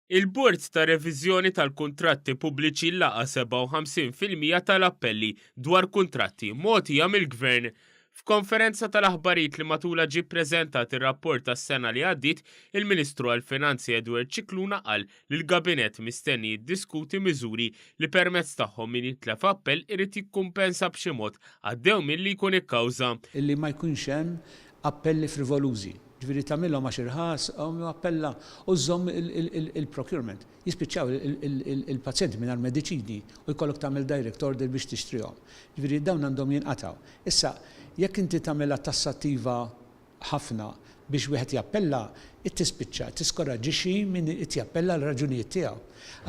Il-Bord ta' Reviżjoni tal-Kuntratti Pubbliċi laqa' 57% tal-appelli dwar kuntratti mogħtija mill-Gvern. F'konferenza tal-aħbarijiet li matulha ġie ppreżentat ir-rapport tas-sena li għaddiet, il-Ministru għall-Finanzi Edward Scicluna qal li l-Gabinett mistenni jiddiskuti miżuri li permezz tagħhom min jitlef appell irid jikkumpensa b'xi mod għad-dewmien li jkun ikkawża. Illi ma jkunx hemm appelli frivolużi. Ġifieri tagħmilhom għax irħas, appella u żżomm il-procurement. Jispiċċaw il-pazjenti mingħajr mediċini u jkollok tagħmel direct order biex tixtrihom. Ġifieri dawn għandhom jinqatgħu. Issa, jekk inti tagħmilha tassattiva ħafna biex wieħed jappella, tispiċċa tiskoraġġixxi min qed jappella għal raġunijiet tiegħu.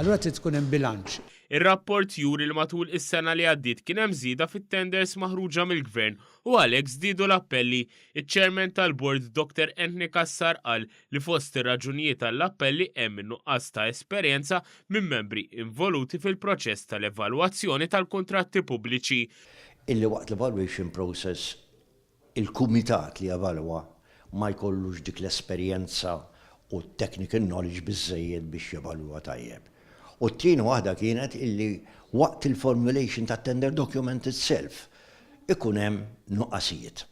Allura trid tkun hemm bilanċ. Ir-rapport juri li matul is-sena li għaddiet kien hemm żieda fit-tenders maħruġa mill-Gvern u għalhekk żdiedu l-appelli. Iċ-Chairman tal-Bord Dr Anthony Cassar qal li fost ir-raġunijiet għall-appelli hemm in-nuqqas ta' esperjenza minn membri involuti fil-proċess tal-evalwazzjoni tal-kuntratti pubbliċi. Illi waqt l-evaluation process il-kumitat li jevalwa ma jkollux dik l-esperjenza u t-technical knowledge biżżejjed biex jevalwa tajjeb. U t-tieni waħda kienet illi waqt il-formulation tat-tender document itself ikun hemm nuqqasijiet.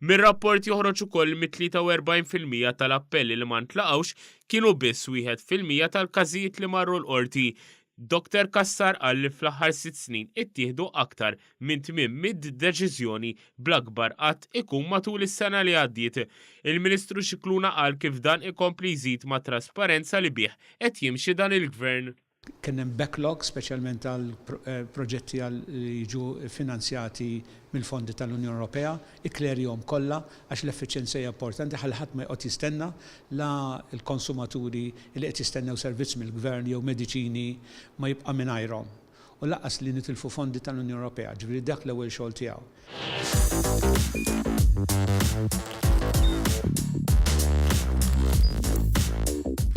Mir-rapport joħroġ ukoll li mit-43% tal-appelli li ma ntlaqgħux kienu biss 1% tal-każijiet li marru l-Qorti. Dr Cassar qal li fl-aħħar sitt snin ittieħdu aktar minn 800 deċiżjoni bl-akbar għadd ikun matul is-sena li għaddiet. Il-Ministru Scicluna qal kif dan ikompli jżid mat-trasparenza li bih qed jimxi dan il-Gvern. Kien hemm backlog, speċjalment għal proġetti li jiġu finanzjati mill-fondi tal-Unjoni Ewropea, ikklerjhom kollha għax l-effiċjenza hija importanti ħalli ħadd ma joqgħod jistenna, la l-konsumaturi li qed jistennew servizz mill-Gvern jew mediċini ma jibqa' mingħajrhom. U lanqas li nitilfu fondi tal-Unjoni Ewropea, ġifieri dak l-ewwel xogħol tiegħu.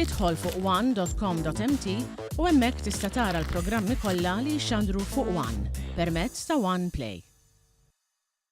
Idħol fuq one.com.mt u hemmhekk tista' tara l-programmi kollha li jixxandru fuq One permezz ta' One Play.